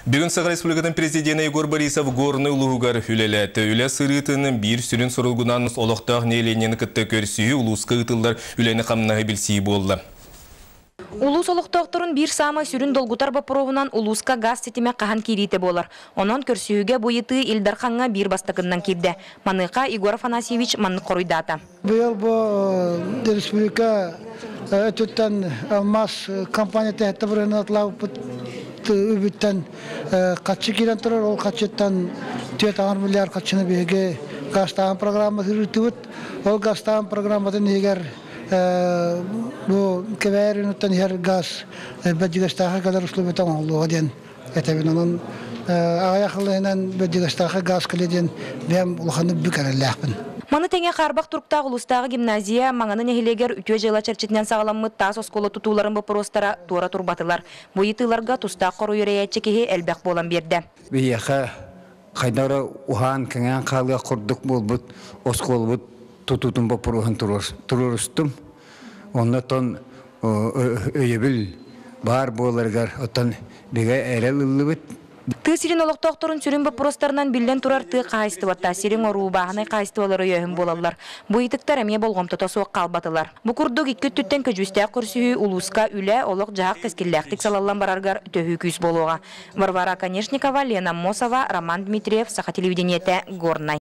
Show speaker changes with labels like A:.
A: Бүгүн Саха Республикатын Президенэ Егор Борисов Горнай улууһугар үлэлээтэ. Үлэ сырыытын биир сүрүн соругунан олохтоох нэһилиэнньэни кытта көрсүһүү, улууска ыытыллар үлэни-хамнаһы билсии буолла.
B: Улуус олохтоохторун биир саамай сүрүн долгутар боппуруоһунан улууска газ ситимэ хаһан киириитэ буолар. Онон көрсүһүүгэ бу ыйытыы Ил Дархаҥҥа биир бастакыннан киирдэ. Маныаха Егор Афанасьевич маннык хоруйдаата.
C: Быйыл бу республика өттүттэн алмаас компания тэһэттэ бырыһынатлаабыппыт үбүттэн хаччы киирэн турар. Ол хаччыттан 4 миллиард хаччыны биһиги газтааһын программатын ыытыбыт. Ол газтааһын программатын иһигэр бу Кэбээйи районуттан иһэр газ Бэрдьигэстээххэ кэлэр условията оҥоһуллуоҕа диэн этэбин. Онон аҕыйах ылынан Бэрдьигэстээххэ газ кэлиэ диэн бэйэм улаханнык бүк эрэллээхпин.
B: Маны тэҥэ хаарбах туруктаах улуустааҕы гимназия Маҥаны нэһилиэгэр үтүө дьыала чэрчитинэн саҕаламмыт таас оскуола тутууларын боппуруостара туора турбатылар. Бу ыйытыыларга тустаах хоруй үрэйээччи киһи элбэх буолан биэрдэ.
D: Биһиэхэ хайдах эрэ уһаан-кэҥээн хаалыах курдук буолбут оскуолабыт тутуутун боппуруоһун туруорустум. Оннотон өйөбүл баар буоларыгар оттон бигэ эрэл ыллыбыт.
B: Тыа сирин олохтоохторун сүрүн боппуруостарынан биллэн турар тыа хаһаайыстыбата, сириҥ оруу, бааһынай хаһаайыстыбалар өйөөһүн буолаллар. Бу ыйытыктар эмиэ болҕомтото суох хаалбатылар. Бу курдук икки өттүттэн көдьүүстээх көрсүһүү улууска үлэ, олох-дьаһах кэскиллээхтик салаллан барарыгар төһүү күүс буолуоҕа. Варвара Оконешникова, Лена Аммосова, Роман Дмитриев, Саха телевидениетэ, Горнай.